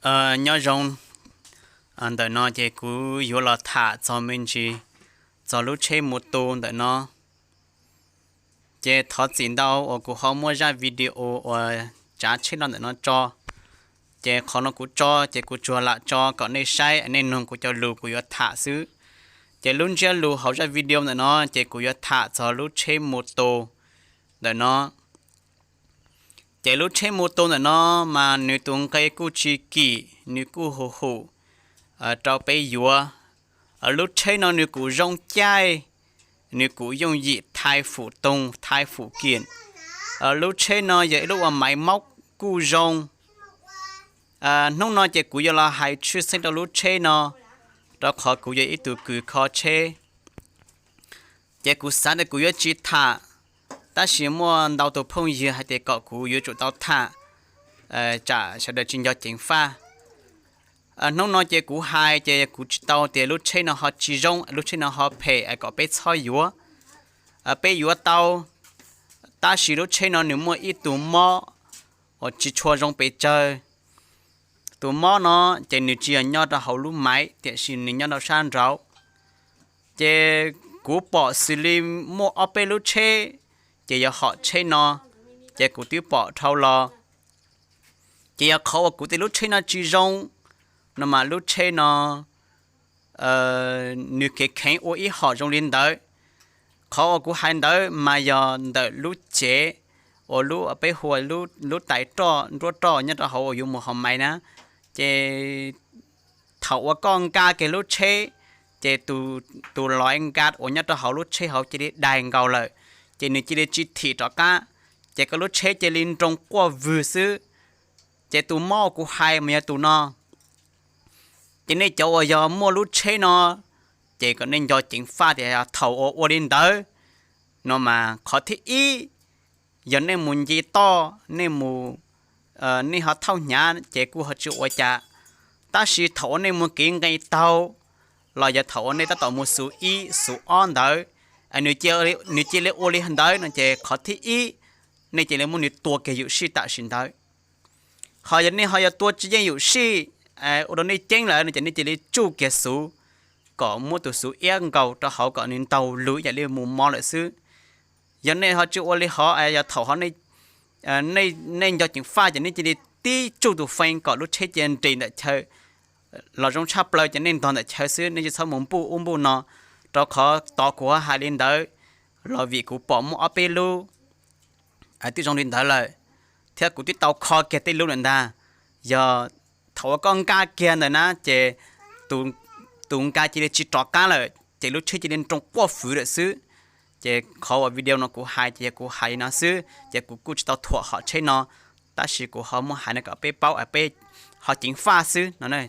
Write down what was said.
Nyob zoo, ntawm no ces kuv yuav los tham txog me ntsis txog lub tsheb mô tô ntawm no. Ces thov txim ntau uas kuv ho muab zaj video uas tsav tsheb no ntawm no tso. Ces qhov no kuv tso ces kuv tsuas lam tso kom nej saib, nej noog kuv cov lus kuv yuav tham xwb. Ces lub ntsiab lus hauv zaj video ntawm no ces kuv yuav tham txog lub tsheb mô tô ntawm no. Ces lub tsheb mô tô ntawm no mas nws tus nqe kuj tsis kim, nws kuj hum hum rau peb yuav. Lub tsheb no nws kuj zoo caij, nws kuj yooj yim thai fum toog thai fum kiam. Lub tsheb no yog ib lub uas maiv mob kuj zoo. Hnub no ces kuv yuav los hais tshwj xeeb rau lub tsheb no, rau qhov kuv yog ib tug kws kho tsheb. Ces kuv xav tias kuv yuav tsis tham, tab sis muaj ntau tus phooj ywg hais tias kom kuv yuav tsum tau tham, tsam sawv daws tsis nco ceev faj. Hnub no ces kuv hais ces kuv tsis tau tias lub tsheb no ho tsis zoo, lub tsheb no ho phem es kom peb txhob yuav. Peb yuav tau, tab sis lub tsheb no nws muaj ib tug mob uas tsis tshua zoo pes tsawg. Tus mob no ces nws tsis yog nyob rau hauv lub maiv, tiam sis nws nyob rau sab nraud. Ces kuv pom xws li muaj ob peb lub tsheb, ces yog hom tsheb no, ces kuv twb pom dhau los. Ces yog qhov uas kuv tias lub tsheb no tsis zoo no mas lub tsheb no nws kheev kheev ua ib hom zoo li ntawd. Qhov uas kuv hais ntawd mas yog ntawm lub cev uas lub peb hu ua lub tais roj nruab roj nyob rau hauv uas yuav mus hauv maiv na. Ces thaum uas koj nkag kiag lub tsheb, ces tus loiv nkag uas nyob rau hauv lub tsheb hauv cia li daig nkaus lawm, ces nws cia li tsis thim rov qab, ces koj lub tsheb cia li nroo quaj vwg xwb. Ces tus mob uas kuv hais mas yog tus no. Ces nej cov uas yog muaj lub tsheb no, ces kom nej nco ceev faj tias thaum uas ua li ntawd no mas qhov thib ib, yog nej mus nce toj, nej mus, nej ho thauj hnyav ces kuj ho tsis ua cas. Tab sis thaum uas nej mus kev nqis taug, los yog thaum uas nej tab tom mus xuv ib xuv ob ntawd, nws cia li ua li ntawd no ces qhov thib ib, nej cia li muab nws tua kiag yawm sij tam sim ntawd. Ho yog nej ho yog tua tsis yeej yawm sij, ua rau nej ceeb lawm no ces nej cia li tsuj kiag xuv, kom muab tus xuv iab nkaus rau hauv kom nws ntaug lug ib yam li mus mov lawm xwb. Yog nej ho tsis ua li hov, yog thaum hov nej nco ceev faj ces nej cia li tib tsuj tus fee kom lub tsheb cia nres ntawm chaw los zoo tshaj plaws ces nej ntog ntawm chaw xwb, nej tsis txhob mus npuj ub npuj no, rau qhov tod kuv hais li ntawd los vim kuv pom muaj ob peb lub twb zoo li ntawd lawm, thiab kuv twb tau kho kiag tej lub lawm ntag. Yog thaum uas koj nkag kiag ntawm na ces tus nkag cia li tsis rov qab lawm ces lub tsheb cia li nroo quaj vwg lawm xwb. Ces qhov uas video no kuv hais ces yog kuv hais li no xwb ces kuv kuj tsis tau thuam hom tsheb no, tab sis kuv ho muab hais no kom peb paub peb ho ceev faj xwb no.